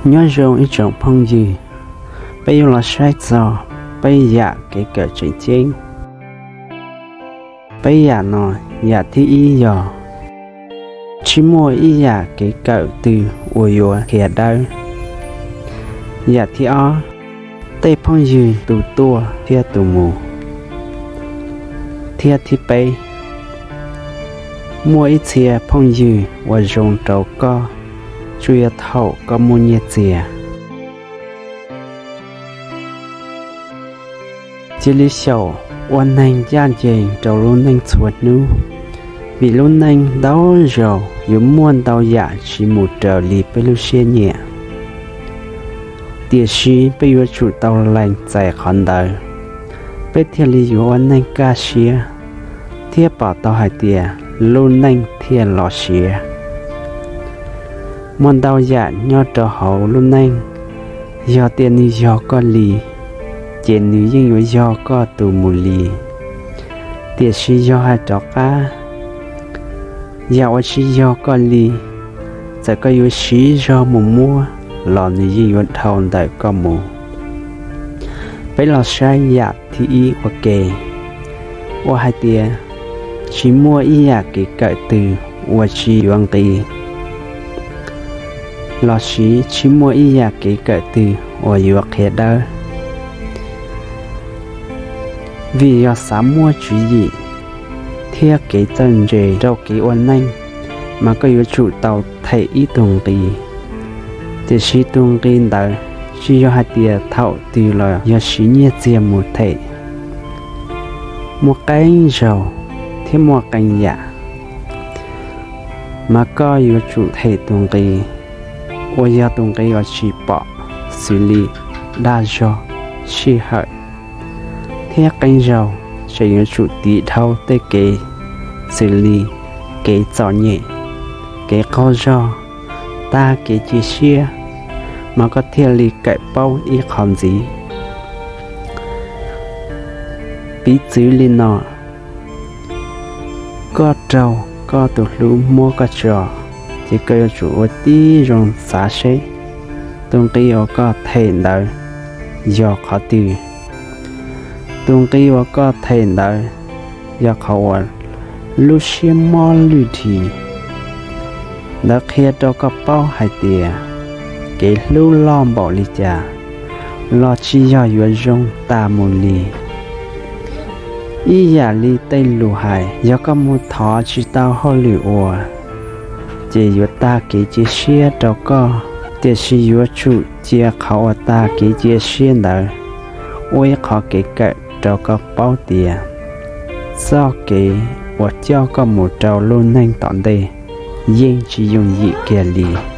Nyob zoo ib tsoom phooj ywg, peb yuav los saib txog peb yam kev kawm tseem ceeb. Peb yam no, yam thib ib yog tsis muaj ib yam kev kawm twg uas yuav qhia dawb. Yam thib ob, tej phooj ywg tus tuaj thiab tus mus. Thiab thib peb, muaj ib txhia phooj ywg uas zoo rau koj, tsuas yog thaum koj muaj nyiaj txiag. Cia li xyaum ua neeg ncaj ncees rau lub neej txhua hnub, vim lub neej ntau zaus yuav muaj ntau yam tsis mus raws li peb lub siab nyiam. Tiam sis peb yuav tsum tau lees txais qhov ntawd, peb thiaj li yuav ua neej kaj siab, thiab pom tau hais tias lub neej thiaj los siav. Muaj ntau yam nyob rau hauv lub neej, yog tias nws yog koj li, ces nws yeej yuav yog koj tus mus li. Tiam sis yog hais rov qab, yam uas tsis yog koj li, txawm koj yuav siv zog mus muab los nws yeej yuav dhau ntawm koj mus. Peb los saib yam thib ib ua ke, uas hais tias tsis muaj ib yam kev kawm twg uas tsis yuav nqi, los sis tsis muaj ib yam kev kawm twg uas yuav qhia dawb. Vim yog xav muaj tswv yim thiab kev txawj ntse rau kev ua neej, mas koj yuav tsum tau them ib tug nqi. Tiam sis tus nqi ntawd tsis yog hais tias thaum twg los yog siv nyiaj txiag mus them. Muaj qee zaus thiab muaj qee yam, mas koj yuav tsum them tus nqi uas yog tus nqi uas tsis pom, xws li dag zog, sij hawm, thiab qee zaus tseem yuav tsum tiv dhau tej kev xws li kev txom nyem, kev qaug zog, tag kev cia siab, mas koj thiaj li kawm paub ib qho ntxiv. Piv txwv li no, koj raug koj tus hlub muab koj tso, ces koj yuav tsum ua tib zoo xav seb tus nqi uas koj them ntawd yog qhov twg. Tus nqi uas koj them ntawd yog qhov uas lub siab mob lwj dhi. Ntawd qhia rau koj paub hais tias kev hlub loj npaum li cas los tsis yog yuav zoo tas mus li. Ib yam li tej lus hais, yog koj mus thov tsis tau hauj lwm ua, ces yuav tag kev cia siab rau koj. Tiam sis yuav tsum cia qhov uas tag kev cia siab ntawd ua ib qhov kev kawm rau koj paub tias txoj kev uas coj koj mus rau lub neej tom ntej yeej tsis yooj yim kiag li.